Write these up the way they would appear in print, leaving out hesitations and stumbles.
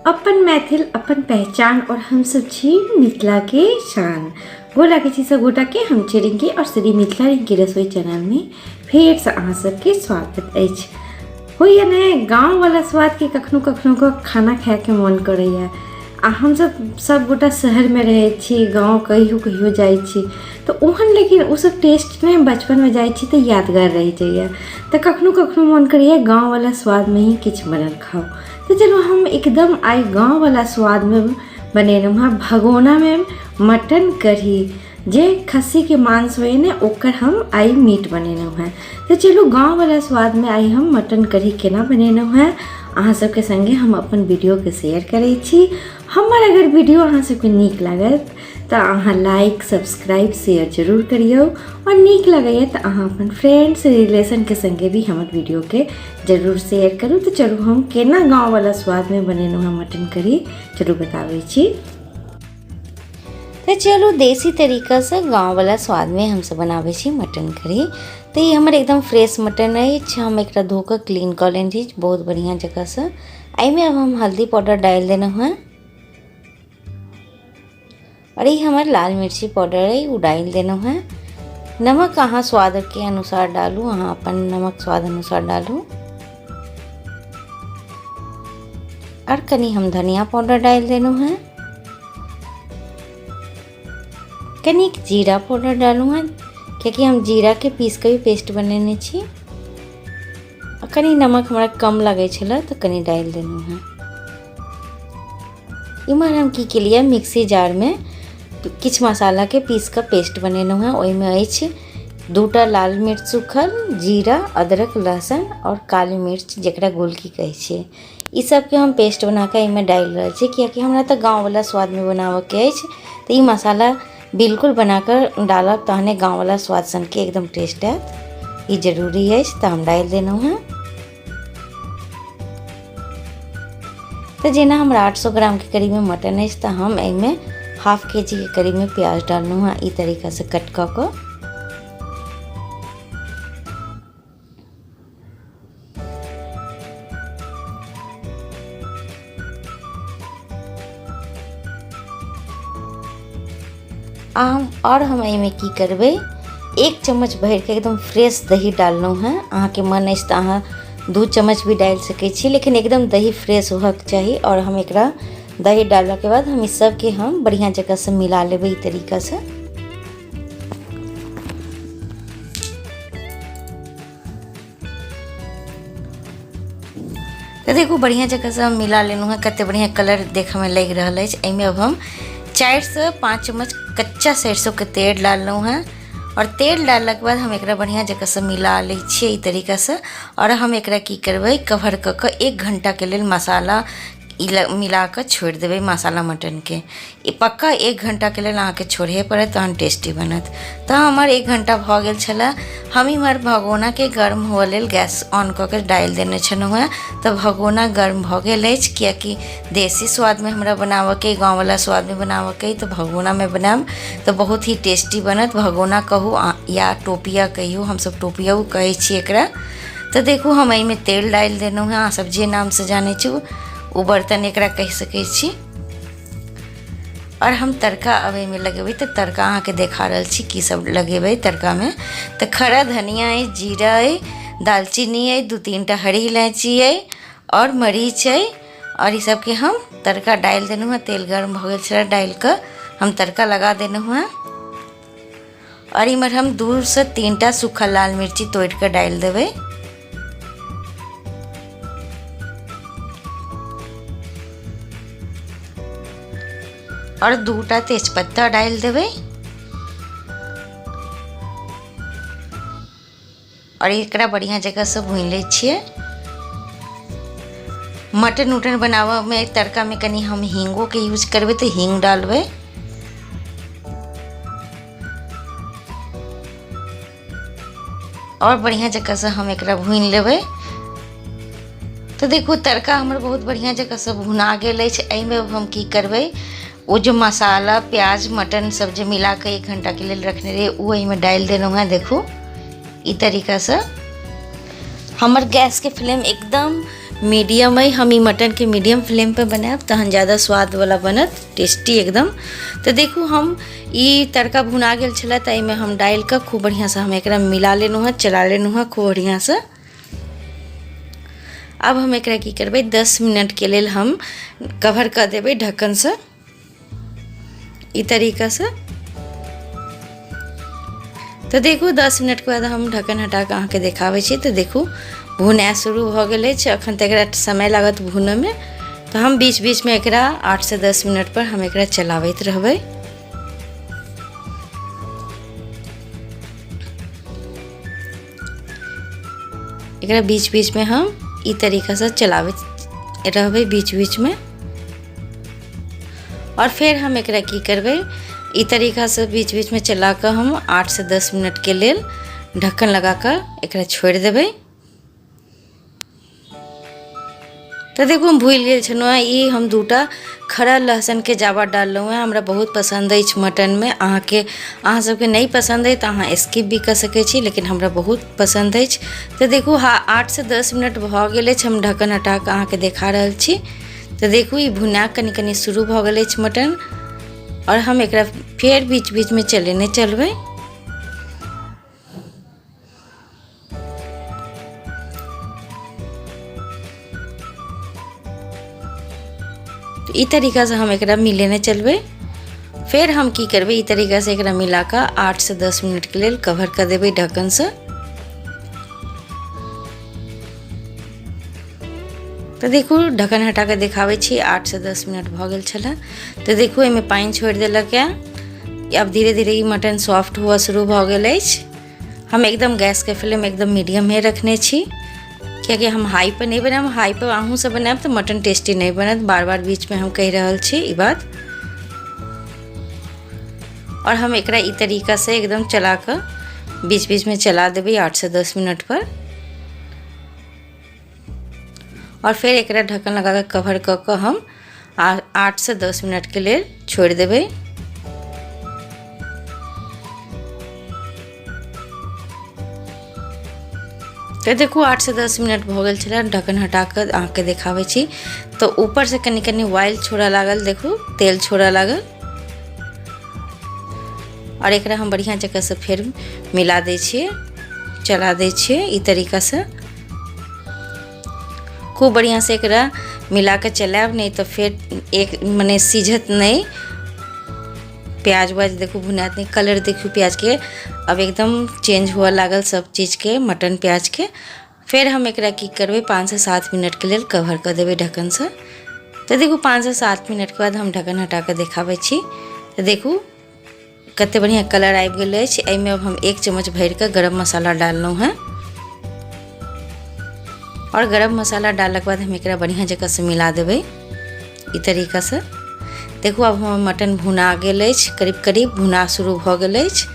अपन मैथिल अपन पहचान और हम सब छी मिथिला के शान। गोर लागै छी सब गोटा के, हम छी रिंकी और श्री मिथिला रिंकी रसोई चैनल में फेर से अहाँ सबके स्वागत अछि। होइए ने गाँववला स्वादके कखनो कखनो कऽ खाना खायके मन करैए आ हमसब सब गोटा शहरमे रहै छी, गाँव कहियो कहियो जाइ छी तऽ ओहन लेकिन ओसब टेस्ट नहि बचपनमे जाइ छी तऽ यादगार रहि जाइए। तऽ कखनो कखनो मन करैए गाँववला स्वादमे ही किछु बनल खाउ। तऽ चलू हम एकदम आइ गाँववला स्वादमे बनेलहुँ हँ भगोनामे मटन कढ़ी। जे खस्सीके मांस होइए ने ओकर हम आइ मीट बनेलहुँ हँ। तऽ चलू गाँववला स्वादमे आइ हम मटन कढ़ी केना बनेलहुँ हँ अहाँ सबके सङ्गे हम अपन वीडियोके शेयर करै छी। हमर अगर वीडियो अहाँ सबके नीक लागत तऽ अहाँ लाइक सब्सक्राइब शेयर जरूर करियौ आओर नीक लगैए तऽ अहाँ अपन फ्रेंड्स रिलेशनके सङ्गे भी हमर वीडियोके जरूर शेयर करू। तऽ चलू हम केना गाँववला स्वादमे बनेलहुँ हँ मटन कढ़ी चलू बताबै छी। तऽ चलू देसी तरीकासँ गाँववला स्वादमे हमसब बनाबै छी मटन कढ़ी। तऽ ई हमर एकदम फ्रेश मटन अछि, हम एकरा धो कऽ क्लीन कऽ लेने छी बहुत बढ़िआँ जकाँसँ। एहिमे अब हम हल्दी पाउडर डालि देलहुँ हँ आओर ई हमर लाल मिर्ची पाउडर अइ ओ डालि देलहुँ हँ। नमक अहाँ स्वादके अनुसार डालू, अहाँ अपन नमक स्वाद अनुसार डालू। आओर कनि हम धनिया पाउडर डालि देलहुँ हँ, कनिक जीरा पाउडर डालू हँ कियाकि हम जीराके पीस कऽ भी पेस्ट बनेने छी। आ कनि नमक हमरा कम लगै छलै तऽ कनि डालि देलहुँ हँ। इम्हर हम की केलियै मिक्सी जारमे किछु मसालाके पीस कऽ पेस्ट बनेलहुँ हँ। ओहिमे अछि 2टा लाल मिर्च सूखल, जीरा, अदरक, लहसुन आओर काली मिर्च जकरा गोलकी कहै छियै, ई सबके हम पेस्ट बनाकऽ एहिमे डालि रहल छी कियाकि हमरा तऽ गाँववला स्वादमे बनाबऽके अछि। तऽ ई मसाला बिल्कुल बनाकऽ डालब तहने गाँववला स्वाद सनके एकदम टेस्ट आयत, ई जरूरी अछि तऽ हम डालि देलहुँ हँ। तऽ जेना हमरा 800 ग्रामके करीबमे मटन अछि तऽ हम एहिमे हाफ के जी के करीबमे प्याज डाललहुँ हँ ई तरीकासँ कट कऽ कऽ। आओर हम एहिमे की करबै, 1 चम्मच भरिके एकदम फ्रेश दही डाललहुँ हँ। अहाँके मन अछि तऽ अहाँ 2 चम्मच भी डालि सकै छी, लेकिन एकदम दही फ्रेश होबक चाही। आओर हम एकरा दही डाललाके बाद हम ई सबके हम बढ़िआँ जकाँसँ मिला लेबै ई तरीकासँ। तऽ देखू बढ़िआँ जकाँसँ हम मिला लेलहुँ हँ, कते बढ़िआँ कलर देखऽमे लागि रहल अछि। एहिमे अब हम 4 से 5 चम्मच कच्चा सरिसोके तेल डाललहुँ हँ आओर तेल डाललाके बाद हम एकरा बढ़िआँ जकाँसँ मिला लै छियै एहि तरीकासँ। आओर हम एकरा की करबै, कवर कऽ कऽ 1 घण्टाके लेल मसाला ई मिला कऽ छोड़ि देबै। मसाला मटनके ई पक्का 1 घण्टाके लेल अहाँके छोड़हे पड़त तहन टेस्टी बनत। तऽ हमर 1 घण्टा भऽ गेल छलै। हम इम्हर भगोनाके गर्म हुअ लेल गैस ऑन कऽ के डालि देने छलहुँ हेँ। तऽ भगोना गर्म भऽ गेल अछि कियाकि देसी स्वादमे हमरा बनाबऽके गाँववला स्वादमे बनाबऽके अइ तऽ भगोनामे बनायब तऽ बहुत ही टेस्टी बनत। भगोना कहू या टोपिया कहियौ, हमसब टोपियो कहै छी एकरा। तऽ देखू हम एहिमे तेल डालि देलहुँ हेँ, अहाँ सब जे नामसँ जानै छी ओ बर्तन एकरा कहि सकै छी। आओर हम तड़का अब एहिमे लगेबै तऽ तड़का अहाँके देखा रहल छी की सब लगेबै तड़कामे। तऽ खड़ा धनिया अइ, जीरा अइ, दालचीनी अइ, 2-3 टा हरी इलायची अइ आओर मरीच अइ। आओर ई सबके हम तड़का डालि देलहुँ हेँ। तेल गर्म भऽ गेल छलै, डालि कऽ हम तड़का लगा देलहुँ हेँ। आओर इम्हर हम 2 से 3 टा सूखल लाल मिर्ची तोड़ि कऽ डालि देबै। आओर 2 टा तेजपत्ता डालि देबै। आओर एकरा बढ़िआँ जकाँसँ भूनि लै छियै। मटन उटन बनाबऽमे तड़कामे कनि हम हींगोके यूज करबै तऽ हींग डालबै। आओर बढ़िआँ जकाँसँ हम एकरा भूनि लेबै। तऽ देखू तड़का हमर बहुत बढ़िआँ जकाँसँ भुना गेल अछि। एहिमे हम की करबै, ओ जे मसाला प्याज मटन सब जे मिलाकऽ 1 घण्टाके लेल रखने रहियै ओ एहिमे डालि देलहुँ हेँ। देखू ई तरीकासँ हमर गैसके फ्लेम एकदम मीडियम अइ। हम ई मटनके मीडियम फ्लेमपर बनायब, तहन ज्यादा स्वादवला बनत, टेस्टी एकदम। तऽ देखू, हम ई तड़का भुना गेल छलै, तऽ एहिमे हम डालिकऽ खूब बढ़िआँसँ हम एकरा मिला लेलहुँ हँ, चला लेलहुँ हँ खूब बढ़िआँसँ। आब हम एकरा की करबै, 10 मिनटके लेल हम कवर कऽ देबै ढक्कनसँ ई तरीकासँ। तऽ देखू, 10 मिनटके बाद हम ढक्कन हटा कऽ अहाँके देखाबै छी। तऽ देखू, भुनाइ शुरू भऽ गेल अछि। अखन तऽ एकरा समय लागत भुनऽमे, तऽ हम बीच बीचमे एकरा 8 से 10 मिनटपर हम एकरा चलाबैत रहबै। एकरा बीच बीचमे हम ई तरीकासँ चलाबैत रहबै बीच बीचमे। आओर फेर हम एकरा की करबै, ई तरीकासँ बीच बीचमे चला कऽ हम 8 से 10 मिनटके लेल ढक्कन लगा कऽ एकरा छोड़ि देबै। तऽ देखू, हम भूलि गेल छलहुँ हेँ, ई हम दूटा खड़ा लहसुनके जाबा डाललहुँ हेँ। हमरा बहुत पसन्द अछि मटनमे। अहाँके, अहाँ सबके नहि पसन्द अछि तऽ अहाँ स्किप भी कऽ सकै छी, लेकिन हमरा बहुत पसन्द अछि। तऽ देखू, 8 से 10 मिनट भऽ गेल अछि। हम ढक्कन हटा कऽ अहाँके देखा रहल छी। तऽ देखू, ई भुना कनि कनि शुरू भऽ गेल अछि मटन, आओर हम एकरा फेर बीच बीचमे चलेने चलबै। ई तरीकासँ हम एकरा मिलेने चलबै। फेर हम की करबै, ई तरीकासँ एकरा मिला कऽ 8 से 10 मिनटके लेल कवर कऽ देबै ढक्कनसँ। तऽ देखू, ढक्कन हटा कऽ देखाबै छी। 8 से 10 मिनट भऽ गेल छलै। तऽ देखू, एहिमे पानि छोड़ि देलक। आब धीरे धीरे ई मटन सॉफ्ट हुअ शुरू भऽ गेल अछि। हम एकदम गैसके फ्लेम एकदम मीडियमे रखने छी, कियाकि हम हाई पर नहि बनायब। हाई पर अहूँ सब बनायब तऽ मटन टेस्टी नहि बनत। बार बार बीचमे हम कहि रहल छी ई बात। आओर हम एकरा ई तरीकासँ एकदम चला कऽ बीच बीचमे चला देबै 8 से 10 मिनट पर, आओर फेर एकरा ढक्कन लगा कऽ कवर कऽ कऽ हम 8 से 10 मिनटके लेल छोड़ि देबै। तऽ देखू, 8 से 10 मिनट भऽ गेल छलै। ढक्कन हटा कऽ अहाँके देखाबै छी। तऽ ऊपरसँ कनि कनि ऑयल छोड़ऽ लागल, देखू, तेल छोड़ऽ लागल। आओर एकरा हम बढ़िआँ जकाँसँ फेर मिला दै छियै, चला दै छियै ई तरीकासँ। खूब बढ़िआँसँ एकरा मिला कऽ चलायब, नहि तऽ फेर एक मने सिझत नहि प्याज उआज। देखू, भुनायत नहि। कलर देखू प्याजके, आब एकदम चेंज हुअ लागल सब चीजके, मटन प्याजके। फेर हम एकरा की करबै, 5 से 7 मिनटके लेल कवर कऽ देबै ढक्कनसँ। तऽ देखू, 5 से 7 मिनटके बाद हम ढक्कन हटा कऽ देखाबै छी। तऽ देखू, कते बढ़िआँ कलर आबि गेल अछि। एहिमे अब हम 1 चम्मच भरिकऽ गरम मसाला डाललहुँ हेँ, आओर गरम मसाला डाललाके बाद हम एकरा बढ़िआँ जकाँसँ मिला देबै ई तरीकासँ। देखू, आब हमर मटन भुना गेल अछि, करीब करीब भुना शुरू भऽ गेल अछि।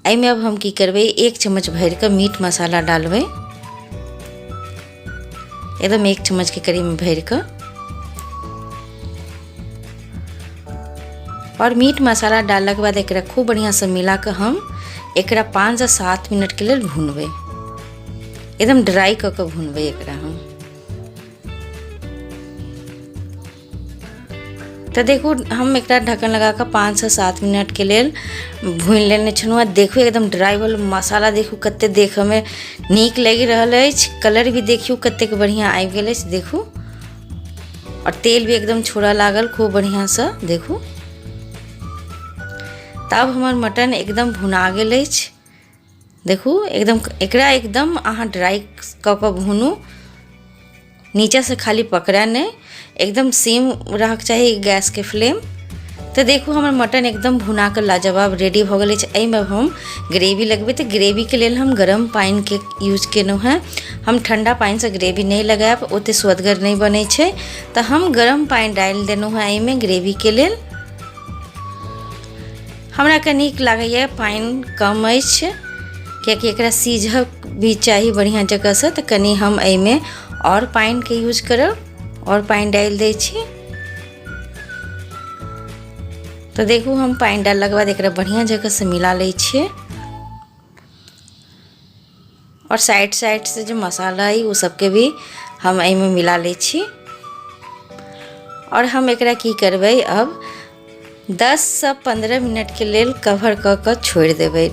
एहिमे अब हम की करबै, 1 चम्मच भरिकऽ मीट मसाला डालबै, एकदम 1 चम्मचके करीबमे भरिकऽ। आओर मीट मसाला डाललाके बाद एकरा खूब बढ़िआँसँ मिला कऽ हम एकरा 5 से 7 मिनटके लेल भुनबै, एकदम ड्राइ कऽ कऽ भुनबै एकरा हम। तऽ देखू, हम एकरा ढक्कन लगा कऽ 5 से 7 मिनटके लेल भूनि लेने छलहुँ। आ देखू, एकदम ड्राइ भेल मसाला। देखू, कते देखऽमे नीक लागि रहल अछि। कलर भी देखियौ, कतेक बढ़िआँ आबि गेल अछि, देखू। आओर तेल भी एकदम छोड़ऽ लागल खूब बढ़िआँसँ, देखू। तऽ आब हमर मटन एकदम भुना गेल अछि, देखू एकदम। एकरा एकदम अहाँ ड्राइ कऽ कऽ भुनू, नीचासँ खाली पकड़ै नहि, एकदम सिम रहक चाही गैसके फ्लेम। तऽ देखू, हमर मटन एकदम भुना कऽ लाजवाब रेडी भऽ गेल अछि। एहिमे हम ग्रेवी लगबै, तऽ ग्रेवीके लेल हम गरम पानिके यूज केलहुँ हेँ। हम ठण्डा पानिसँ ग्रेवी नहि लगायब, ओतेक स्वदगर नहि बनै छै। तऽ हम गरम पानि डालि देलहुँ हेँ एहिमे ग्रेवीके लेल। हमरा कनिक लागैए पानि कम अछि, कियाकि एकरा सीझक भी चाही बढ़िआँ जकाँसँ। तऽ कनि हम एहिमे आओर पानिके यूज करब, आओर पानि डालि दै छी। तऽ देखू, हम पानि डाललाके बाद एकरा बढ़िआँ जकाँसँ मिला लै छियै, आओर साइड साइडसँ जे मसाला अइ ओ सबके भी हम एहिमे मिला लै छी। आओर हम एकरा की करबै, अब 10सँ 15 मिनटके लेल कवर कऽ कऽ छोड़ि देबै।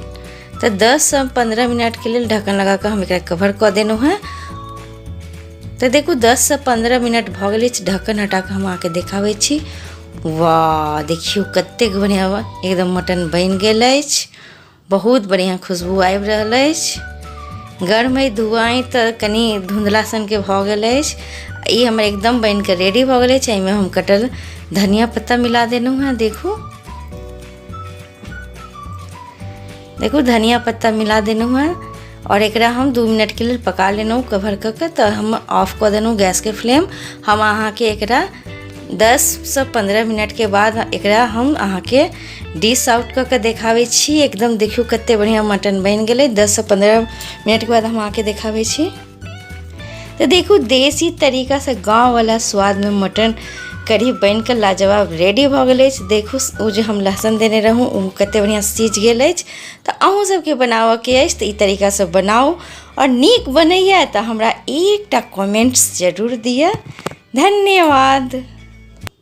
तऽ 10सँ 15 मिनटके लेल ढक्कन लगा कऽ हम एकरा कवर कऽ देलहुँ हेँ। तऽ देखू, 10सँ 15 मिनट भऽ गेल अछि। ढक्कन हटा कऽ हम अहाँके देखाबै छी। वाह, देखियौ कतेक बढ़िआँ एकदम मटन बनि गेल अछि। बहुत बढ़िआँ खुशबू आबि रहल अछि। गर्म अइ, धुआँ तऽ कनि धुँधला सनके भऽ गेल अछि। ई हमर एकदम बनिकऽ रेडी भऽ गेल अछि। एहिमे हम कटल धनिया पत्ता मिला देलहुँ हेँ। देखू देखू, धनिया पत्ता मिला देलहुँ हेँ आओर एकरा हम 2 मिनटके लेल पका लेलहुँ कवर कऽ कऽ। तऽ हम ऑफ कऽ देलहुँ गैसके फ्लेम। हम अहाँके एकरा 10सँ 15 मिनटके बाद एकरा हम अहाँके डिश आउट कऽ कऽ देखाबै छी। एकदम देखियौ कते बढ़िआँ मटन बनि गेलै। 10सँ 15 मिनटके बाद हम अहाँके देखाबै छी। तऽ देखू, देसी तरीकासँ गाँववला स्वादमे मटन कढ़ी बनिकऽ लाजवाब रेडी भऽ गेल अछि। देखू, ओ जे हम लहसुन देने रहौँ ओ कते बढ़िआँ सिझ गेल अछि। तऽ अहूँ सबके बनाबऽके अछि तऽ ई तरीकासँ बनाउ आओर नीक बनैए तऽ हमरा एकटा कमेन्ट्स जरूर दिअ। धन्यवाद।